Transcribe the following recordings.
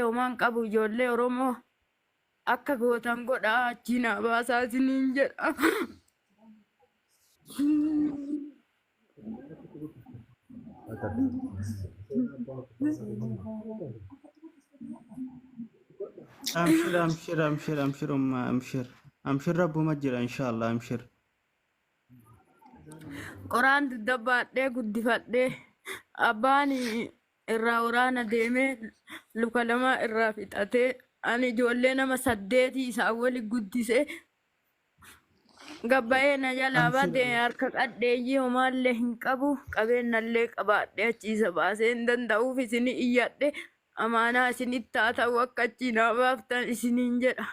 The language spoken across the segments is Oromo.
Homaan qabu ijoollee Oromoo akka gootan godhaa achii naa baasaa isiniin jedha. Amshir, amshir, amshir, amshir, umma, amshir. Amshir rabbuma jira inshallah, amshir. Qoraan dugda baadhee guddifadhee abbaan irraa waraana deemee luka lama irraa fixatee ani ijoollee nama saddeetii isaan wali guddisee gabbayee na jalaa Amshir. bade harka qadheeyyii homaallee hin qabu qabeenyallee qabaadhee achi isa baasee hin danda'uuf isin iyyadhe amaanaa isinitti haa ta'u akka achii naa baaftan isiniin jedha.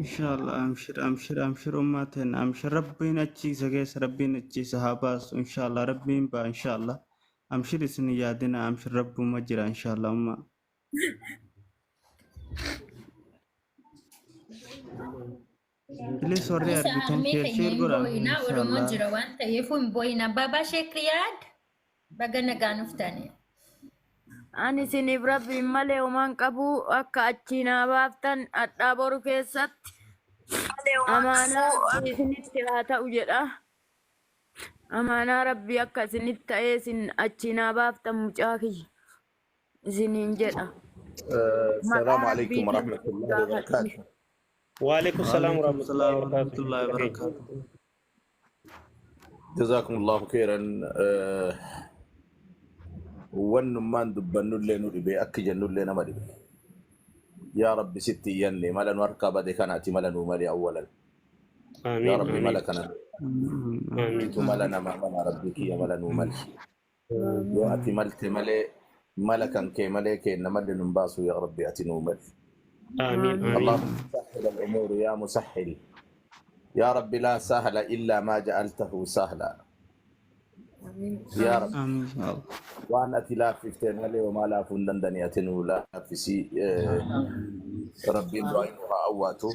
Inshallah, amshir, amshir, amshir, umma ten, amshir. Rabbiin achi isa keessa, rabbiin achi isa haa baasu inshallah, rabbiin baa inshallah. Amshir isin hin yaadina, amshir rabbuma jira inshallah umma. Please warri Isa argitan harmee share keenya share hin godhaa boo'inaa Oromoon inshallah. jira waan ta'eef hin boo'inaa. Baabaa Sheek Riyaad baga nagaan dhuftani. Ani isiniif rabbiin malee homaan qabu akka achii naa baaftan hadhaa boru keessatti amaanaa rabbii isinitti haa ta'u jedha. Amaanaa rabbii akka isinitti ta'ee isin achii naa baaftan mucaa kiyya isiniin jedha. السلام Maqaa عليكم rabbiitiin ورحمة isin الله gaafadhe. وبركاته. وعليكم السلام وعليكم ورحمة الله السلام وبركاته. ورحمة الله وبركاته. جزاكم الله خيرا. Wannummaan dubbannullee nu dhibe akki jennullee nama dhibe. Yaa Rabbi sitti iyyanne mala nu harkaa bade kanaati mala nuu mali awwalan. Yaa آمين Rabbi آمين mala kana آمين situ mala namaa mala Rabbi kiyya mala nuu mali. Yoo ati malte malee mala kan kee malee kenna malli nun baasu yaa Rabbi ati nuu mali. آمين آمين اللهم سهل الأمور يا مسهل. يا رب لا سهل إلا ما جعلته سهلا. Yaa Rabbi Amiin inshallah. waan ati laaffifte malee homaa laafuu hin dandani ati nuu laaffisi. Rabbiin du'aa nu haa awwaatu.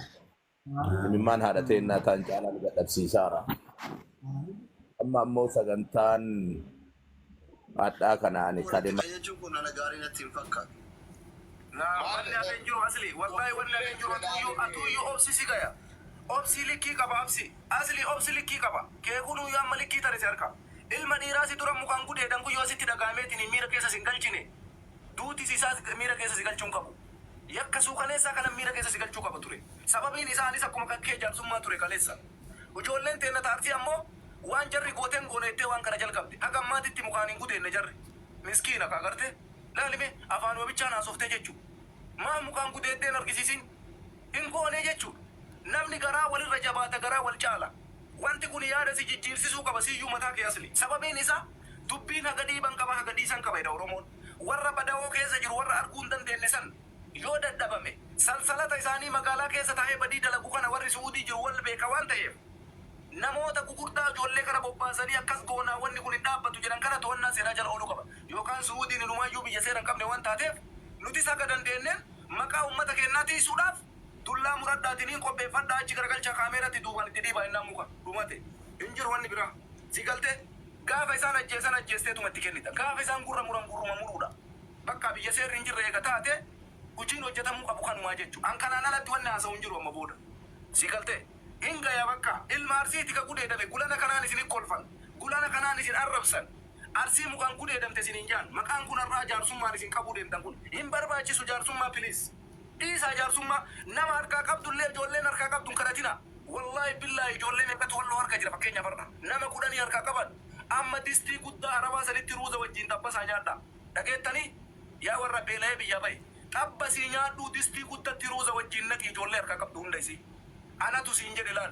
Imimmaan haadha teennaa taan caalaa nu dadhabsiisaara. Amma ammoo sagantaan hadhaa kana ani Walitti kalima jechuun kun ana gaarii natti hin fakkaatu. Naa wanni hafe hin jiru asli wallahi wanni hafe hin jiru atuyyuu atuyyuu obsi si gaya obsi likkii qaba absi asli obsi likkii qaba kee kunuyyuu amma likkii tare si harka ilma dhiiraa si dura mukaan gudeedan kun yoo sitti dhaga'ameetiin miira keessa sin galchine duuti si isaas miira keessa si galchuu hin qabu yakka suukaneessaa kana miira keessa si galchuu qaba ture sababiin isaa anis akkuma kan kee jaarsummaa ture kaleessa ijoolleen teenna taarsii ammoo waan jarri gooteen goone jettee waan kana jalqabde haga ammaatitti mukaan hin gudeenne jarri miskiina ka agarte Laali mee afaanuma bichaan haasoftee jechu. Maaf mukaan gudeeddee hin argisiisin? Hin goonee jechuudha. Namni garaa walirra jabaata garaa wal caala. Wanti kun yaada si jijjiirsisuu qaba siyyuu mataa kee asli. Sababiin isaa dubbiin haga dhiiban qaba haga dhiisan qaba jedha Oromoon. Warra badawoo keessa jiru warra arguu hin dandeenne san yoo dadhabame salsalata isaanii magaalaa keessa taa'ee badii dalagu kana warri Su'uudii jiru wal beeka waan ta'eef namoota gugurdaa ijoollee kana bobbaasanii akkas goonaa wanni kun hin dhaabbatu jedhan kana to'annaa seeraa jala ooluu qaba. Yookaan Su'uudiin inumaayyuu biyya seera hin qabne waan taateef nutis haga dandeenneen maqaa ummata keennaa tiiysuudhaaf dullaa muradhaatiniin qopheeffadhaa achi garagalchaa kaameeratti duubaan itti dhiibaa jennaan muka dhumate. Hin jiru wanni biraa. Si galtee? Gaafa isaan ajjeesan ajjeesteetuma itti kennita. Gaafa isaan gurra muran gurruma muruudha. Baqqaa biyya seerri hin jirre eega taate hujiin hojjatamuu qabu kanumaa jechu. An kanaan alatti wanni haasawu hin jiru amma booda. Si galtee? Hin gaya baqqaa. Ilma Arsiiti ka gudeedame gulana kanaan isinit kolfan. Gulana kanaan isin arrabsan. Arsii mukaan gudeedamte isiniin ja'an. Maqaan kun har'aa jaarsummaan isin qabuu deemtan kun hin barbaachisu jaarsummaa please. Dhiisaa jaarsummaa. Nama harkaa qabdullee ijoolleen harkaa qabdu hin kadhatinaa. Wallaahi billaahi ijoollee meeqatu walloo harka jira fakkeenyaaf har'a. Nama kudhanii harkaa qaban. Amma distii guddaa arabaa sanitti ruuza wajjiin xabbasaa nyaadhaa. Dhageettanii? Yaa warra beela'ee biyyaa bahe. Xabbasii nyaadhuu distii guddatti ruuza wajjiin naqi ijoollee harkaa qabdu hunda isii. Anatu siin jedhe laal.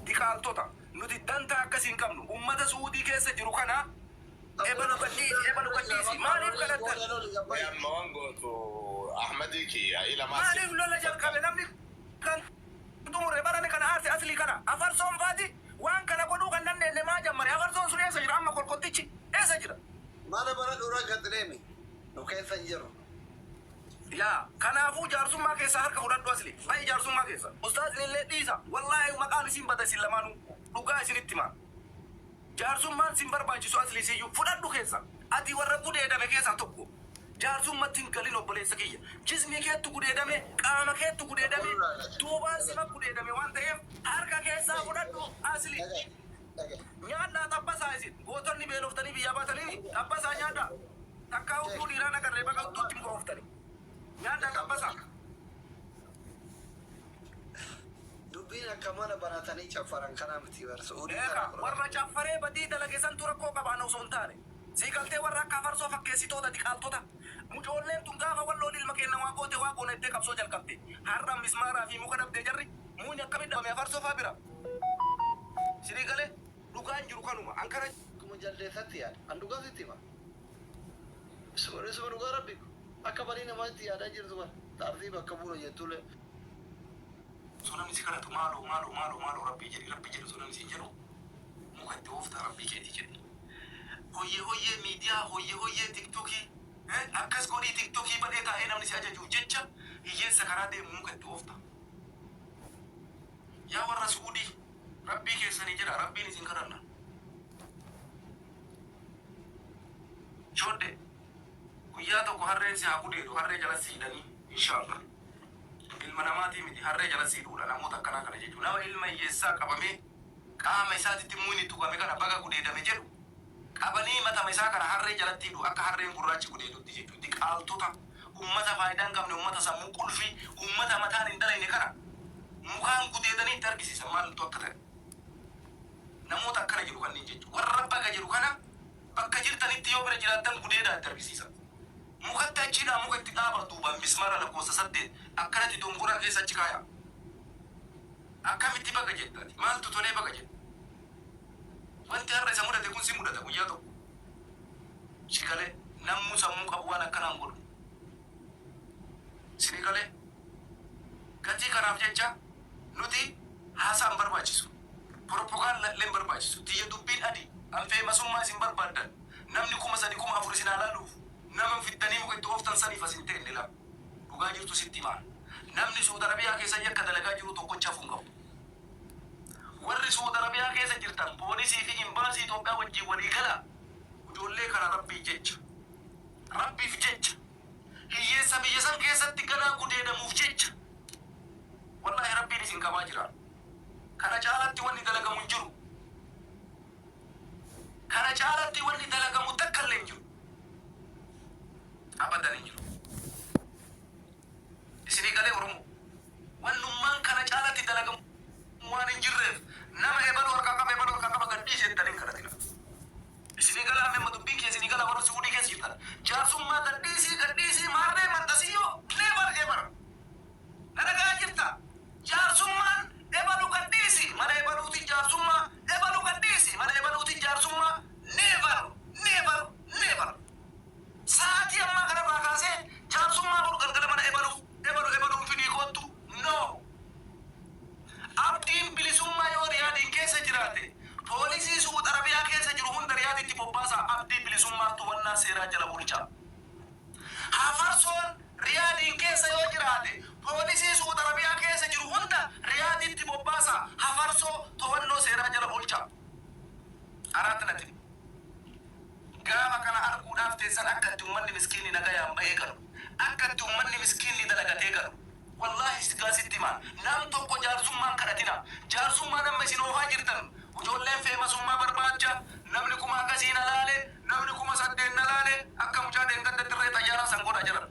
Diqaaltota. Nuti dantaa akkasii hin qabnu. Ummata Su'uudii keessa jiru kana ebalu gad dhiisi, ebalu gad dhiisi. Maaliif kadhattan? Mee amma wan gootu Ahmadii kiyya ila maal si Maaliif lola jalqabe namni kan xumurre barani kana aarse aslii kana. Afarsoon faati waan kana godhuu kan dandeenne maa jammare? Afarsoon sun eessa jira amma kolkottichi eessa jira? Mana bara dura gad deemi. Nu keessa hin jiru. Yaa kanaafuu jaarsummaa keessaa harka fudhadhu asli bahi jaarsummaa keessa ustaaznillee dhiisa wallaahi maqaan isin bada isin lamaanuu dhugaa isinitti himaa jaarsummaan sin barbaachisu asli siyyuu fudhadhu keessa ati warra gudeedame keessaa tokko Jaarsummatti hin galin obboleessa kiyya. Jismii keettu gudeedame, qaama keettu gudeedame, duubaan sima gudeedame waan ta'eef harka keessaa fudhadhu asli. Nyaadhaa xabbasaa isin. Gootonni beeloftanii biyyaa baatanii xabbasaa nyaadhaa. Takkaa hudduu dhiiraa nagarree baga hudduutti muka ooftanii. Nyaadhaa xabbasaa. Dubbiin akka mana banatanii caffaran kanaa miti bar. Su'uudii Eega kana warra caffaree badii dalage santu rakkoo qaba ana osoo hin taane. Sii galtee warra akka afarsoo fakkeessitoota diqaaltota. Mucoolleen tun gaafa walloon ilma keenna waa goote waa goona jettee qabsoo jalqabde. Har'a mismaaraa fi muka dhabdee jarri muuyni akkamitti dhabame afarsoo faa bira. Sinii galee dhugaan jiru kanuma. An kana Akkuma jaldeessatti yaada. An dhugaa sitti hima. Isuma isuma dhugaa rabbi akka barii namaatti yaadaa jirtu bara. Taartii bakka buuna jettullee. Osoo namni si kadhatu maaloo maaloo maaloo maaloo rabbii jedhi rabbi jedhi osoo namni siin jedhu muka itti ooftaa rabbii keetii jedhi. Hoyyee hoyyee miidiyaa hoyyee hoyyee tiktokii akkas godhii tiktokii badhee taa'ee namni si ajajuuf jecha hiyyeessa karaa deemu muka itti oofta. Yaa warra Su'uudii rabbii keessanii jedha rabbiin isin kadhanna. Shodde guyyaa tokko harreen si haa gudeedu harree jala si hidhanii inshaallah. Ilma namaatii miti harree jala si hidhuudha namoota akkanaa kana jechuun. Nama ilma hiyyeessaa qabamee qaama isaatitti muyni tuqame kana baga gudeedame jedhu qabanii matama isaa kana harree jalatti hidhu akka harreen gurraachi gudeedutti jechuudha. Diqaaltota ummata faayidaa hin qabne ummata sammuu qulfii ummata mataan hin dalayne kana mukaan gudeedanii itti argisiisan maaltu akka ta'e. Namoota akkana jedhu kanneen jechuudha. Warra baga jedhu kana bakka jirtanitti yoo bira jiraattan gudeedaa itti argisiisa. Mukatti achiidhaa muka itti dhaaba duubaan mismaara lakkoofsa 8 akkanatti dongoraa keessa achi kaaya. Akkamitti baga jetta ati? Maaltu tolee baga jetta? Wanti har'a isa mudate kun si mudata guyyaa tokko. Si galee namuu sammuu qabu waan akkanaa hin godhu. Sini galee gatii kanaaf jecha nuti haasaa hin barbaachisu. Propaganda illee hin barbaachisu. Tiyya dubbiin adii. An feemasummaa isin barbaaddan. Namni 3000 4000 isin haa laaluuf. Nama fiddanii muka itti ooftan saniif as hin teenne laa. Dhugaa jirtu sitti himaa. Namni Suud Arabiyaa keessa yakka dalagaa jiru tokkocha hafuu hin qabu. Warri Suud Arabiyaa keessa jirtan poolisii fi imbaasii Itoophiyaa wajjin walii galaa. Ijoollee kana Rabbii jecha. Rabbiif jecha. Hiyyeessa biyya san keessatti ganaa gudeedamuuf jecha. Wallaahi Rabbiin isin qabaa jira. Kana caalatti wanni dalagamu hin jiru. Kana caalatti wanni dalagamu takka illee hin jiru. Abadan hin jiru. Isinii galee Oromoo. Wannummaan kana caalatti dalagamu waan hin jirreef nama ebaluu harkaa qaba ebaluu harkaa qaba gad dhiisi jettanii hin kadhatina. Isinii galaa amma dubbiin kee isinii galaa warra Suudii keessa jirtan. Jaarsummaa gad dhiisii gad dhiisii maarree maxxasiyyoo never ever. Na dhaga'aa jirta? Jaarsummaan ebalu gad dhiisi mana ebaluutiin jaarsummaa ebalu gad dhiisi mana ebaluutiin jaarsummaa never never never. Sa'aatii ammaa kanarraa kaasee jaarsummaa boru galgala mana ebaluu ebalu ebaluun fidii koottu no. Abdiin bilisummaa yoo Riyaadiin keessa jiraate poolisii Suud Arabiyaa keessa jiru hunda Riyaaditti bobbaasaa abdii bilisummaa to'annaa seeraa jala oolchaa. Hafarsoon Riyaadiin keessa yoo jiraate poolisii Suud Arabiyaa keessa jiru hunda Riyaaditti bobbaasaa hafarsoo to'annoo seeraa jala oolchaa. Araat natib. Gaafa kana arguudhaaf teessan akka itti ummanni miskiinni nagayaan bahee galu. Akka itti ummanni miskiinni dalagatee galu. Wallaahi sigaa sitti himaa. Nam tokko jaarsummaa hin kadhatinaa. Jaarsummaan amma isin oofaa jirtan ijoolleen feemasummaa barbaacha namni kuma hagasii na laale, namni 8000 na laale akka mucaa dheengadda dirree xayyaaraa san godhaa jiran.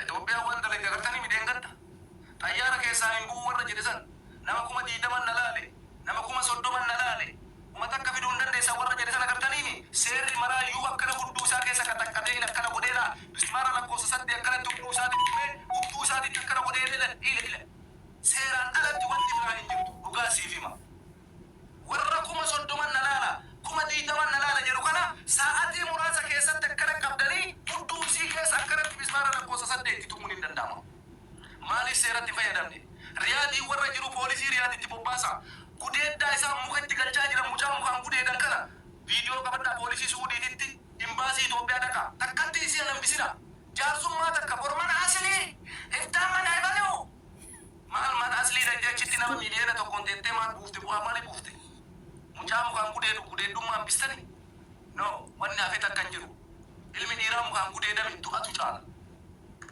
Itoophiyaan waan dalagde agartanii mi dheengadda? Xayyaara keessaa hin bu'u warra jedhe san nama 20,000 na laale, nama 30,000 na laale, kuma takka fiduu hin dandeessan warra jedhe san agartanii mi? Seerri maraa iyyuu akkana hudduu isaa keessa qaxaqqatee hin akkana godhee laa mismaara lakkoofsa saddeet akkanatti hudduu isaatitti himee hudduu isaatitti akkana godhee ila ila ila. Seeraan alatti wanti biraa hin jirtu dhugaa siif hima. Warra 30,000 na laala, 20,000 na laala jedhu kana sa'atii muraasa keessatti akkana qabdanii hudduu isii keessa akkanatti mismaara lakkoofsa saddeetti tumuun hin danda'ama. Maaliif seeratti hin fayyadamne? Riyaadiin warra jiru poolisii Riyaaditti bobbaasaa. Gudeeddaa isaan muka itti galchaa jiran mucaa mukaan gudeedan kana viidiyoo qabadhaa poolisii Su'uudiititti imbaasii Itoophiyaa dhaqaa. Takkatti isii hin hambisinaa. Jaarsummaa takka bor mana aslii iftaan mana ebaluu. Maal mana aslii dhaqxee achitti nama miiliyoona tokkoon teettee maal buufte bu'aa maalii buufte? Mucaa mukaan gudeedu gudeeddummaa hambistanii? No wanni hafe takka hin jiru. Ilmi dhiiraa mukaan gudeedame du'atu caala.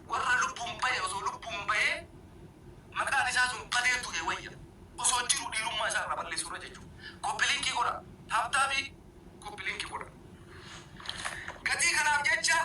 Warra lubbuun bahe osoo lubbuun bahee maqaan isaa sun badee du'e wayya. Osoo jiru dhiirummaa isaa irraa balleessuurra jechuudha. Copy link godha. Tap tap copy link godha. Gatii kanaaf jecha